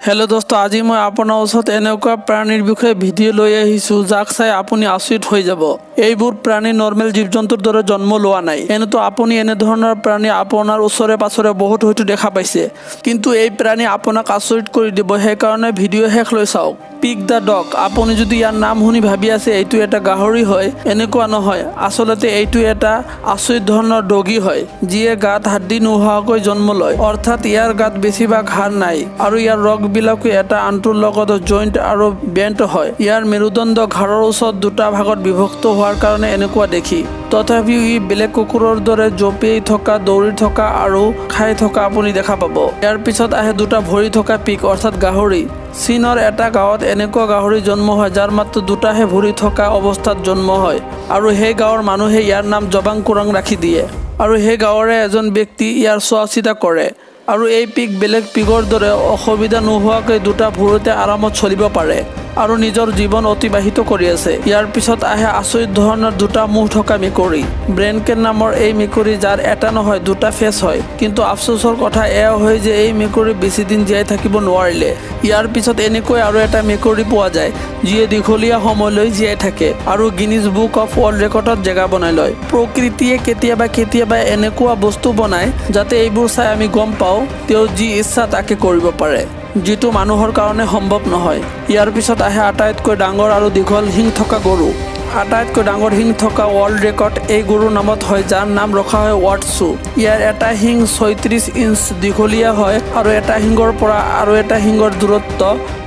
Hello' দোস্ত, আজি মই আপোনাৰ ওচৰত এনেকুৱা প্ৰাণীৰ বিষয়ে ভিডিঅ' লৈ আহিছোঁ, যাক চাই আপুনি আচৰিত হৈ যাব। এইবোৰ প্ৰাণী নৰ্মেল জীৱ জন্তুৰ দৰে জন্ম লোৱা নাই। এনেতো আপুনি এনেধৰণৰ প্ৰাণী আপোনাৰ ওচৰে পাছৰে বহুত হয়তো দেখা পাইছে, কিন্তু এই প্ৰাণী আপোনাক আচৰিত কৰি দিব। সেইকাৰণে ভিডিঅ' শেষ লৈ চাওক। Pig the dog. আপুনি যদি ইয়াৰ নাম শুনি ভাবি আছে এইটো এটা গাহৰি হয়, এনেকুৱা নহয়। আচলতে এইটো এটা আচৰিত ধৰণৰ ডগি হয়, যিয়ে গাত হাড্ডি নোহোৱাকৈ জন্ম লয়। অৰ্থাৎ ইয়াৰ গাত বেছিভাগ হাড় নাই আৰু ইয়াৰ ৰগবিলাকো এটা আনটোৰ লগত জইণ্ট আৰু বেণ্ট হয়। ইয়াৰ মেৰুদণ্ড ঘাৰৰ ওচৰত দুটা ভাগত বিভক্ত হোৱাৰ কাৰণে এনেকুৱা দেখি। তথাপিও ই বেলেগ কুকুৰৰ দৰে জঁপিয়াই থকা, দৌৰি থকা আৰু খাই থকা আপুনি দেখা পাব। ইয়াৰ পিছত আহে দুটা ভৰি থকা পিগ, অৰ্থাৎ গাহৰি। চীনৰ এটা গাঁৱত এনেকুৱা গাহৰি জন্ম হয়, যাৰ মাত্ৰ দুটাহে ভৰি থকা অৱস্থাত জন্ম হয় আৰু সেই গাঁৱৰ মানুহে ইয়াৰ নাম জবাং কুৰাং ৰাখি দিয়ে। আৰু সেই গাঁৱৰে এজন ব্যক্তি ইয়াৰ চোৱা চিতা কৰে আৰু এই পিগ বেলেগ পিগৰ দৰে অসুবিধা নোহোৱাকৈ দুটা ভৰিতে আৰামত চলিব পাৰে আৰু নিজৰ জীৱন অতিবাহিত কৰি আছে। ইয়াৰ পিছত আহে আচৰিত ধৰণৰ দুটা মুখ থকা মেকুৰী। ব্ৰেনকেন নামৰ এই মেকুৰী, যাৰ এটা নহয়, দুটা ফেচ হয়। কিন্তু আফচোচৰ কথা এয়া হয় যে এই মেকুৰী বেছিদিন জীয়াই থাকিব নোৱাৰিলে। ইয়াৰ পিছত এনেকৈ আৰু এটা মেকুৰী পোৱা যায়, যিয়ে দীঘলীয়া সময়লৈ জীয়াই থাকে আৰু গিনিজ বুক অফ ৱৰ্ল্ড ৰেকৰ্ডত জেগা বনাই লয়। প্ৰকৃতিয়ে কেতিয়াবা কেতিয়াবা এনেকুৱা বস্তু বনায়, যাতে এইবোৰ চাই আমি গম পাওঁ তেওঁ যি ইচ্ছা তাকে কৰিব পাৰে, যিটো মানুহৰ কাৰণে সম্ভৱ নহয়। ইয়াৰ পিছত আহে আটাইতকৈ ডাঙৰ আৰু দীঘল শিং থকা গৰু। আটাইতকৈ ডাঙৰ শিং থকা ৱৰ্ল্ড ৰেকৰ্ড এই গৰুৰ নামত হয়, যাৰ নাম ৰখা হয় ৱাটছু। ইয়াৰ এটা শিং 36 ইঞ্চ দীঘলীয়া হয় আৰু এটা শিঙৰ পৰা আৰু এটা শিঙৰ দূৰত্ব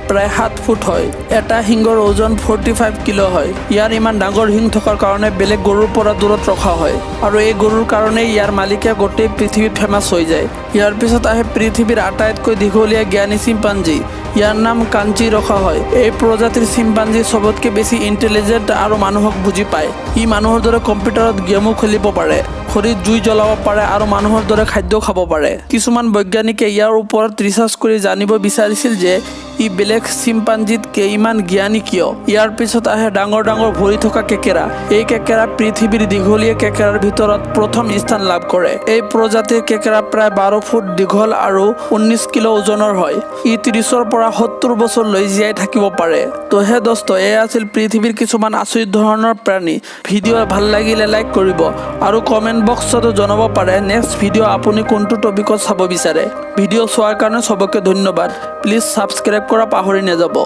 প্ৰায় 7 ফুট হয়। এটা শিঙৰ ওজন 45 কিলো হয়। ইয়াৰ ইমান ডাঙৰ শিং থকাৰ কাৰণে বেলেগ গৰুৰ পৰা দূৰত ৰখা হয় আৰু এই গৰুৰ কাৰণেই ইয়াৰ মালিকে গোটেই পৃথিৱীত ফেমাছ হৈ যায়। ইয়াৰ পিছত আহে পৃথিৱীৰ আটাইতকৈ দীঘলীয়া জ্ঞানী চিম্পাঞ্জী। ইয়াৰ নাম কাঞ্চি ৰখা হয়। এই প্ৰজাতিৰ চিম্পাঞ্জী চবতকৈ বেছি ইণ্টেলিজেণ্ট আৰু মানুহক বুজি পায়। ই মানুহৰ দৰে কম্পিউটাৰত গেমো খেলিব পাৰে, খৰিত জুই জ্বলাব পাৰে আৰু মানুহৰ দৰে খাদ্যও খাব পাৰে। কিছুমান বৈজ্ঞানিকে ইয়াৰ ওপৰত ৰিচাৰ্চ কৰি জানিব বিচাৰিছিল যে ই বেলেগ চিম্পাঞ্জীতকৈ ইমান জ্ঞানী কিয়? ইয়াৰ পিছত আহে ডাঙৰ ডাঙৰ ভৰি থকা কেঁকেৰা। এই কেঁকেৰা পৃথিৱীৰ দীঘলীয়া কেঁকেৰাৰ ভিতৰত প্ৰথম স্থান লাভ কৰে। এই প্ৰজাতিৰ কেঁকেৰা প্ৰায় 12 ফুট দীঘল আৰু 19 কিলো ওজনৰ হয়। ই 30ৰ পৰা 70 বছৰলৈ জীয়াই থাকিব পাৰে। তো হে দোস্ত, এয়া আছিল পৃথিৱীৰ কিছুমান আচৰিত ধৰণৰ প্ৰাণী। ভিডিঅ' ভাল লাগিলে লাইক কৰিব আৰু কমেণ্ট বক্সতো জনাব পাৰে নেক্সট ভিডিঅ' আপুনি কোনটো টপিকত চাব বিচাৰে। ভিডিঅ' চোৱাৰ কাৰণে চবকে ধন্যবাদ। প্লিজ ছাবস্ক্ৰাইব কৰা পাহৰি নাযাব।